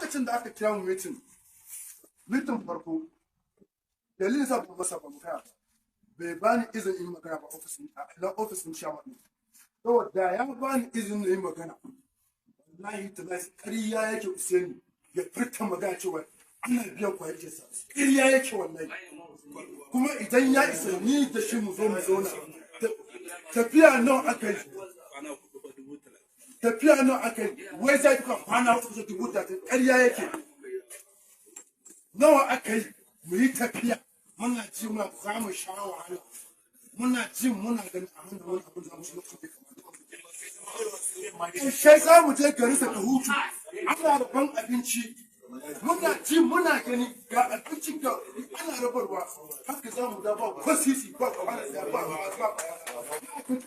Lokacin da aka kira mu meeting farko, dalilin sa ba masa ba magana ba, bai bani izinin yin magana ba office na office din chairman din. Saboda ya bani izinin yin magana, wallahi tallahi ƙarya yake. Usaini ya furta magana cewa ana biyan kwayar sa, ƙarya yake wallahi. Kuma idan ya isa, ni da shi mu zo mu zauna. Tafiya nawa aka yi? Tafiya nawa aka yi? Wai zai duka kwana 4 kusa 30,000, ƙarya yake. Nawa aka yi mu yi tafiya? Muna ji muna za mu sha wahala, muna ji muna gani a hannun wani abin za mu shi lokacin da ya kamata. Ƙarshe za mu je garin sa ka hutu, ana rabon abinci, muna ji muna gani, ga abinci ga ana rabarwa. Haka za mu da ba ko sisi ba, kwana ɗaya ba ba,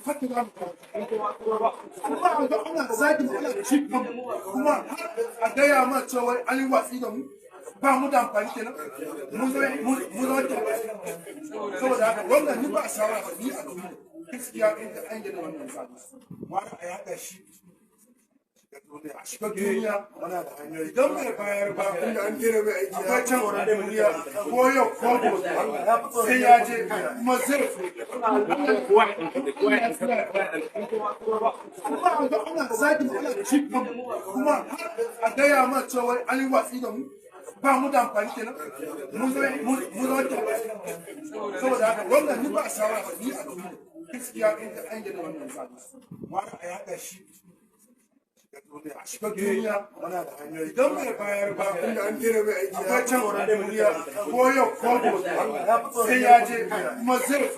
haka za mu kuma a ga ana zagi mu, ana cifan mu, kuma har a gaya ma cewa an yi watsi da mu, ba mu da amfani kenan, mun zama kenan. Saboda haka wannan ni ba a shawara ba, ni a duniya gaskiya inda an gina wannan zaɓe, wani a yaɗa shi a shiga duniya. Muna da hanyoyi. Idan bai bayar ba, Inda an kera mai aiki. Akwai can duniya, ko yau ko gobe sai ya je, kuma zai kuma a ga ana zagi mu, ana cifan mu, kuma har a gaya ma cewa an yi watsi da mu, ba mu da amfani kenan, mun zama kenan. Saboda haka wannan ni ba a shawara ba, ni a duniya gaskiya inda an gina wannan zaɓe, wani a yaɗa shi a shiga duniya. Muna da hanyoyi. Idan bai bayar ba, Inda an kera mai aiki. Akwai can duniya, ko yau ko gobe sai ya je, kuma zai